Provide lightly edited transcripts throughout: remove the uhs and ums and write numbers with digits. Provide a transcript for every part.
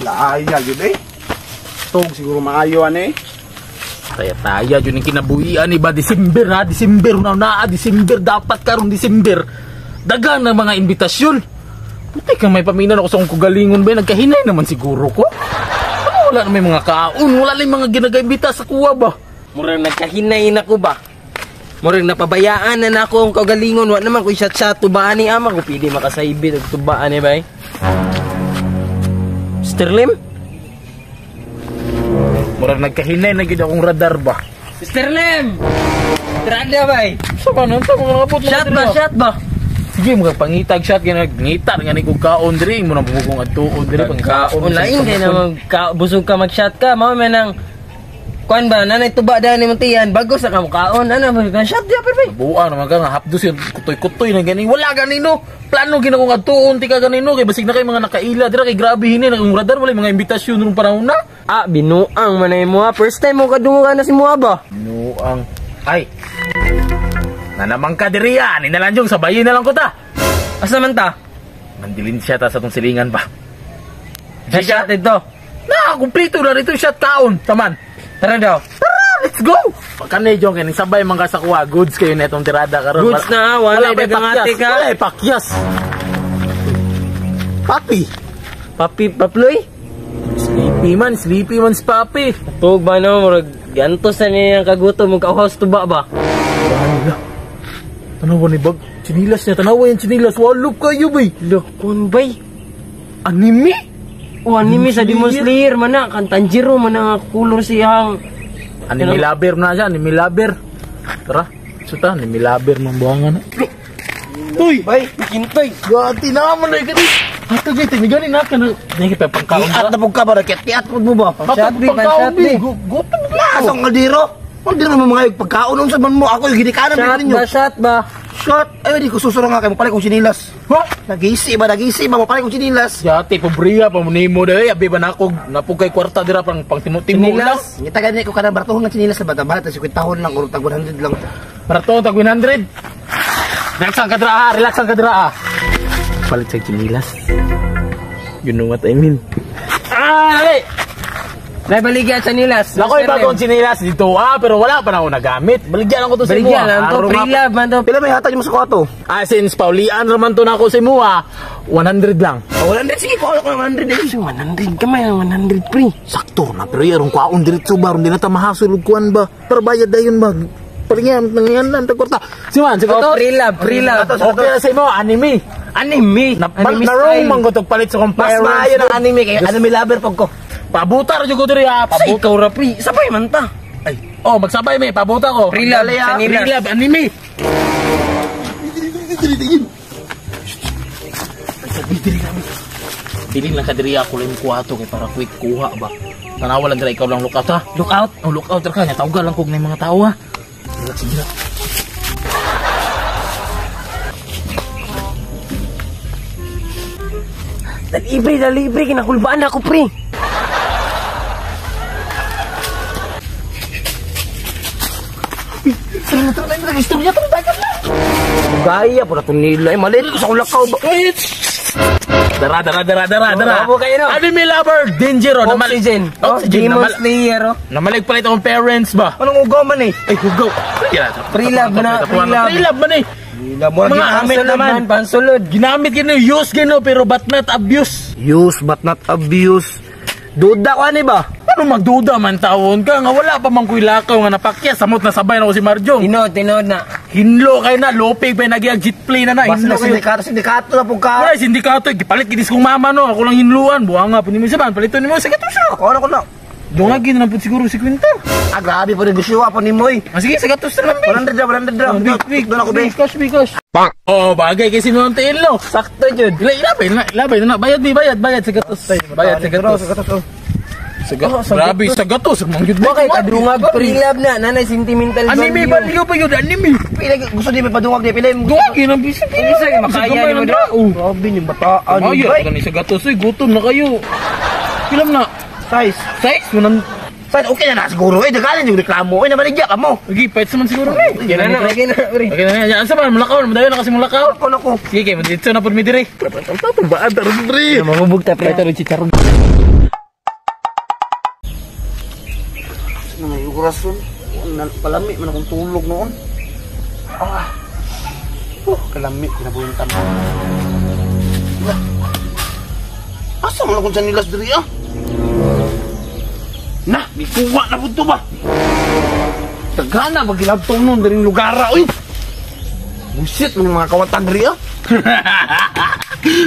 Laaya gyud eh. Tog siguro maayo ani. Taya-taya yun ang kinabuhian ni ba December ha, December na naa, December dapat karon December. Dagan ng mga imbitasyon. Puti kang may paminan ako sa akong kugalingon ba, nagkahinay naman siguro ko. Ano wala na may mga kaon, wala na yung mga ginagaimbita sa kuwa ba? Murag nagkahinay na ko ba? Murag napabayaan na nako ang kaugalingon, wa naman ko shot-shot tubaan ni ama ko pili makasaybit og tubaan ni bay. Mr. Lim? Murag nagkahinay na gyud akong radar ba? Mr. Lim! Trada bay. Sa man sa mga nakabot Shot ba, shot ba? Sige, mga pangitag shot kaya nagngita nga ni kog kaon diri mo nang bugong adtuon diri pangkaon. Lain kay na mag busog ka mag-shot ka, mao man ang kuan ba nanay tuba dani mo tiyan bago sa kamukaon ana ba shot di pa bay. Buang naman ka nga hapdos yun, kutoy-kutoy na gani. Wala ganino. Plano gina kong adtuon ti ka ganino kay basig na kay mga nakaila dira kay grabe hini nang radar wala mga imbitasyon rong panahon na. Ah, binuang man ay mo ha. First time mo kadungan na si mo ba? Binuang. Ay. Nanamang ka diri ah. Ni nalanjong sabayin na lang ko ta. Asa man ta? Mandilin siya ta sa tong silingan ba. Shot dito. Na, kumpleto na rito shot kaon. Taman. Tara daw. Tara, let's go. Pagka jong kini sabay man ka sa kuha, goods kayo na itong tirada karon. Goods na, wala dagang ate ka. Wala pakyas. Papi. Papi, paploy. Sleepy man si papi. Tug ba no, murag gantos na niya ang kagutom mo kauhaw sa tuba ba? Wala. Tanawa ni bag, chinilas niya, tanawa yung chinilas, walop kayo bay. Lakon bay. Anime? O anime sa Demon Slayer man na, kan Tanjiro man na kulor siyang anime lover na siya, anime lover. Tara, suta, anime lover man buwangan na. Uy! Bay, kintoy. Gati naman ay gani. Ato gay tinigani na ka na. Nagi pa pangkaon. Iat na pug ka ba kiat pud mo ba? Shot bi, pangkaon shot bi. bi. Gutom Na sa kaldero. Hindi naman mga pagkaon unsa man mo ako yung ginikanan Shot ninyo. ba, shot ba? Shot. Ay di ko susuro nga kay mo palit kong sinilas. Ha? Nagisi ba ba mo palit kong sinilas. Yati pobriya pa mo nimo day abi ba nako napug kay kwarta dira pang pang timo-timo lang. Ngita gani ko kanang baratuhon nga sinilas sa bata bahat 50 tahon lang or tag 100 lang. Baratuhon tag 100. Relax ang kadra ha, relax ang kadra ha. Palit sa chinilas. You know what I mean. Ah, dali. Dai baligya sa nilas. Lakoy bagong chinilas dito ah, pero wala pa na ako nagamit. Baligyan ako to sa Baligyan imuha. lang to, free love man to. Pila may hatag mo sa kwarto? Ah, since paulian raman to na ako sa imuha, 100 lang. Oh, 100 sige ko ako ng 100 eh. 100 kamay, 100 pre. Sakto na pero yarong kwaon diretso ba ron di na ta mahasul og kuan ba. Pero bayad dayon ba. Palingan nangyan lang tag kwarta. Siman, sige Oh, to. free love, free love. Okay na sa imo anime. Anime. Anime style. Man ko tog palit sa akong Mas parents. maayo ng anime kay anime lover pag ko. Pabuta ra jud ko diri ha. Sa Pabuta. ikaw ra pre, sabay man ta. Ay, oh magsabay may pabuta ko. Free love sa nilas. Free love anime. Bilin lang ka diri ako lang kuha to kay para quick kuha ba. Tanawa lang dira ikaw lang look out ha. Look out. Oh, look out ra ka nya tawga lang kog ng mga tao ha. Relax sige ra. Dali pre, dali pre, kinakulbaan ako pre. Gaya po na to nila. Eh, mali ko sa kulakaw ba? Dara dara dara dara dara. Bravo kayo, no? Anime lover, Denjiro. Oxygen. Oxygen. Demon Slayer oh. Namalig palit akong parents ba? Anong ugaw man eh? Ay, hugaw. Free love na, free love. Free love man eh. Nila mo Mga ginamit Pansulod naman. man, pansulod. Ginamit gino, use gino, pero but not abuse. Use but not abuse. Duda ko ani ba? Ano magduda man tawon ka nga wala pa man kuy lakaw nga napakya samot na sabay na ko si Marjong. Tinod, tinod na. Hinlo kay na lopig pa nagyag jet plane na na Basta hinlo na kayo. sindikato, sindikato na pug ka. Wala sindikato gipalit gid kong mama no ako lang hinluan buang nga pud nimo sa ban paliton nimo sa gatos siya. Ako na ko na. Dungagin na pud siguro si Quinta. Ah, grabe po negosyo po nimo eh. Ah, sige sa gatos na lang. 100 ra, 100 ra. Big, big, Doon ako be. Cash, big, cash. Oh, bagay kay si Noon Tail, no. Sakto jud. Ilabay na, ilabay na. Bayad, bi, bayad, bayad sa gatos. Bayad sa gatos. Sa gatos. Sa grabe, sa gatos. Mangyud Ba kay kadungag free love na, nanay sentimental Anime value pa yun, anime. Pila gusto di may padungag di pila. Dungag yun ang bisa. Isa kay makaya ni mo dra. Grabe yung bataan. Bayad ka ni sa gatos, eh. Gutom na kayo. Pilam na. Size. Size, walang. Size okay na na siguro eh. Dagalan yung reklamo eh nabaligya ka mo. Sige, pwede naman siguro eh. Okay na, okay na, pre. Okay na, yan. Asa man, mulakaw. Madayo na kasi mulakaw. Ako na ko. Sige, kay, dito na po mi dire. Tatubaan, taron pre. Mamubog ta pre. Ito rin chicharon. Kurason. Palami man akong tulog noon. Ah. Kalami kinabuhing tanan. Asa man akong sanilas diri ah? Nah, gikuha na pud to ba? Tagana ba gilabtong nun diring lugar ah, uy. Busit man mga kawatan diri ah.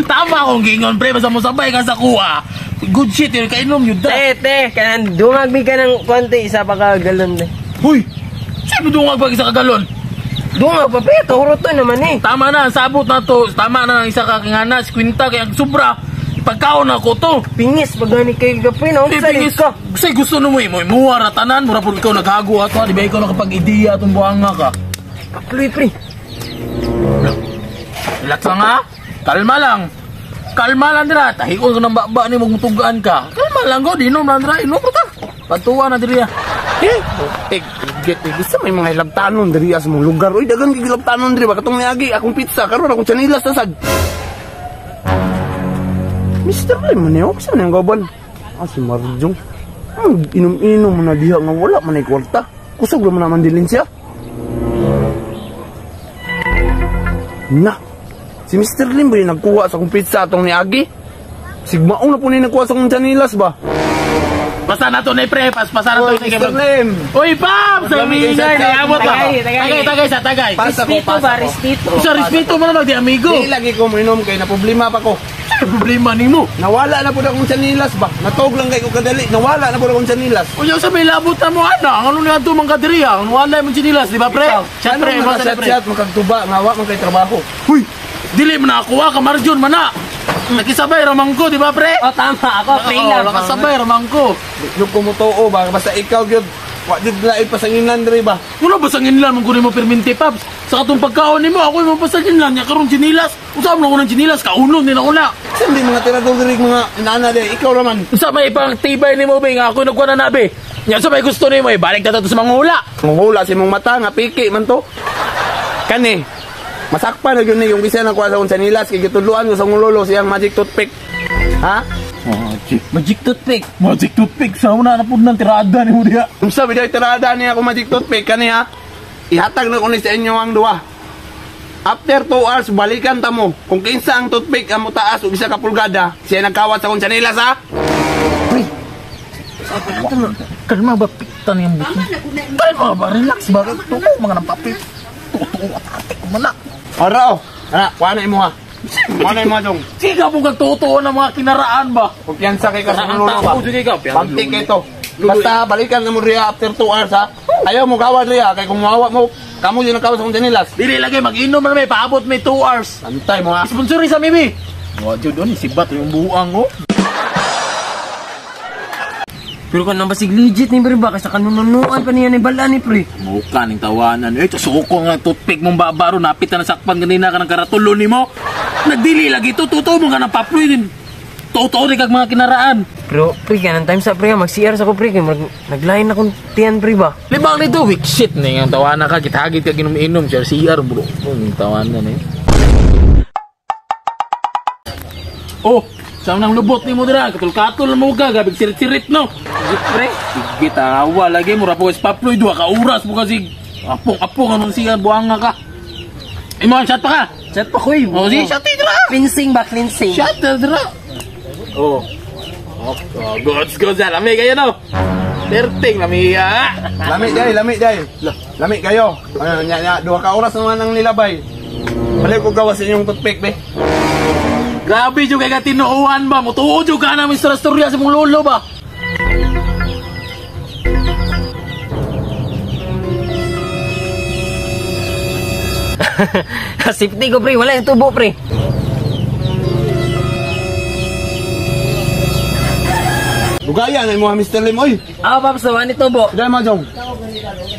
Tama akong gingon pre, basta mo sabay ka sa kuha. Good shit yun, kainom yun da. Te, te, kanan dungag mi ka ng konti isa pa ka galon te. Huy! Sino dungag pa isa ka galon? Dungag pa pre, kahurot to naman eh. Tama na, ang sabot na to. Tama na ang isa ka kinganas, kwinta, kaya ang sobra. Pagkaon ako to. Pingis pag gani kay gapoy na Eh, unsa pingis ka. Kasi gusto mo eh, mo imuha ra tanan, mura pud ikaw naghago ato, di ba ikaw nakapag-ideya atong buhanga ka. Pre, pre. Relax lang ha. Kalma lang. Kalma lang dira. Tahion ko ng baba ni magmutugaan ka. Kalma lang go, inom lang dira, inom ta. Patuwa na diri. Eh, get gusto may mga hilabtanon diri sa mong lugar. Uy, dagan kay hilabtanon diri ba katong niagi akong pizza karon akong tsanilas na sad. Mr. Lim man niyo, sa nang gaban. Ah, si Marjong. Inom-inom man na diha nga wala man ay kwarta. Kusog ra man naman dilin siya. Na. Si Mr. Lim ba yung nagkuha sa akong pizza atong niagi? Sigmaong na po ni nagkuha sa akong tsanilas ba? Basta na to ni pre, paspasa na to ni Mr. Lim. Uy, Pam! Sa mingay, niabot ba? Tagay, tagay. Tagay, tagay sa tagay. Pasa ko, Respeto pasa ba, ko. respeto. Sa respeto mo naman, di amigo. Di lagi ko mainom kay na problema pa ko. Ano problema nimo? Nawala na po akong tsanilas ba? Natog lang kay ko kadali. Nawala na po akong tsanilas. Unya sa may labot na mo ana, ang ano niya to mga kadiri ang wala mo sinilas, di ba pre? Chat pre, Ano basta pre. chat makagtuba nga wa man kay trabaho. Huy, dili man ako ka Marjon man na. Nakisabay ramang ko, di ba pre? Oh, tama ako, pre Oo, lang. nakasabay ramang ko. Yung kumutuo ba basta ikaw gyud wa gyud lain pasanginan diri ba? Wala ba sanginlan man kunin mo perminti paps? Sa katong pagkaon nimo, ako yung mapasanginlan niya karon sinilas. Usab na ko ng sinilas, kaunon din ako na. Sindi mga tirador diri mga inana di ikaw ra man. Unsa may ipang tibay nimo be nga ako nagkuha na nabe. Nya sa may gusto nimo, ibalik ta to sa mga hula. Manghula sa imong mata nga piki man to. Kani masakpan na gyud ni yung bisa nagkuha sa akong tsanilas kay gitudloan ko sa akong lolo siyang magic toothpick. Ha? Magic. Magic toothpick. Magic toothpick sa una na pud nang tirada nimo diha. Unsa ba tirada niya ako magic toothpick kani ha? Ihatag na ko ni sa inyo ang duha. After 2 hours balikan ta mo. Kung kinsa ang toothpick ang motaas og isa ka pulgada, siya nagkawat sa akong tsanilas ha. Kalma ba piktan yung buto? Kalma ba? Relax ba? Tuo mga nang papel. Tuo at atik ko man na. Ora oh. Ana, kuha na imo ha. Kuha na imo dong. Sige mo kag totoo ng mga kinaraan ba? Kumpiyansa kay ka sa lolo ba? Tao, sige ka. Pagtik ito. Basta balikan na mo riya after 2 hours ha. Ayaw mo gawad riya kay kung mawa mo, kamo yun ang kawat sa akong tsanilas. Dili lagi mag-inom na may paabot may 2 hours. Antay mo ha. Sponsor sa mibi. Wa jud on sibat yung buang oh. Pero kan basig legit ni pre ba kasi kanununuan pa niya ni balaan ni pre. Muka ning tawanan. Eh, suko nga toothpick mong babaro. Napit na nasakpan ganina ka ng karatulo nimo. Nagdili lagi to. Totoo mo ka ng paploy din. Totoo rin kag mga kinaraan. Pero pre kanang time sa pre mag CR sa ko pre kay naglain akong tiyan pre ba. Libang nito, weak shit ni ang tawanan ka. Githagit ka ginom-inom. Siya CR bro. Ang tawanan eh. Oh, saan nang lubot ni mo dira? Katol-katol mo ka, gabig sirit-sirit no. Legit pre. Sige, tawa lagi mura po paploy duha ka oras mo kasi apong-apong anong siya buanga ka. Imo shot pa ka. Chat pa ko eh. Oh, si shot eh, dira. Cleansing ba cleansing? Shot eh, dira. Oh. Oh, goods goods lami kayo no. Perting lami ah. Lami day, lami day. Lami kayo. Ano nya nya duha ka oras naman ang nilabay. Balik ko gawas inyong toothpick be. Grabe jud kay ka tinuohan ba? Mutuo jud ka na Mr. Astoria sa mong lolo ba? Safety ko pre, wala yung tubo pre. Dugaya na imo ha Mr. Lim oy. Ah, paps, wala ni tubo. Dai Marjong.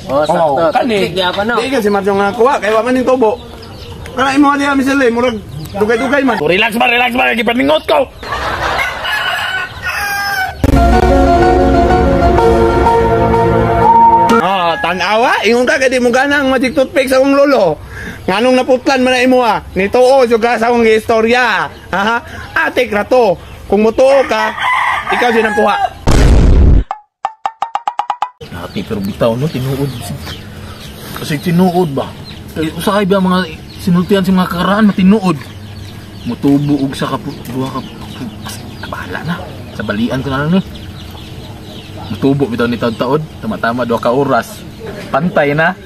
Oh, sakto. kani. Toothpick gyapon no. Di ka si Marjong nga kuha kay wa man ning tubo. Kana imo diha Mr. Lim murag dugay-dugay man. Oh, relax ba, gipaningot ko. Ah, tanawa, ingon ka kay di mo gana ang magic toothpick sa akong lolo. Nganong naputlan man na imo ha. Nituo jud ka sa akong istorya. Ha? Atik ra to. Kung motuo ka, ikaw jud ang kuha. Ati pero bitaw no, tinuod. Kasi tinuod ba? Kay usahay ba ang mga sinultian sa mga kakaraan matinuod. Mutubo og sa kapu duha ka bahala na. Sa balian ko na lang ni. Mutubo bitaw ni taod-taod, tama-tama 2 ka oras. Pantay na.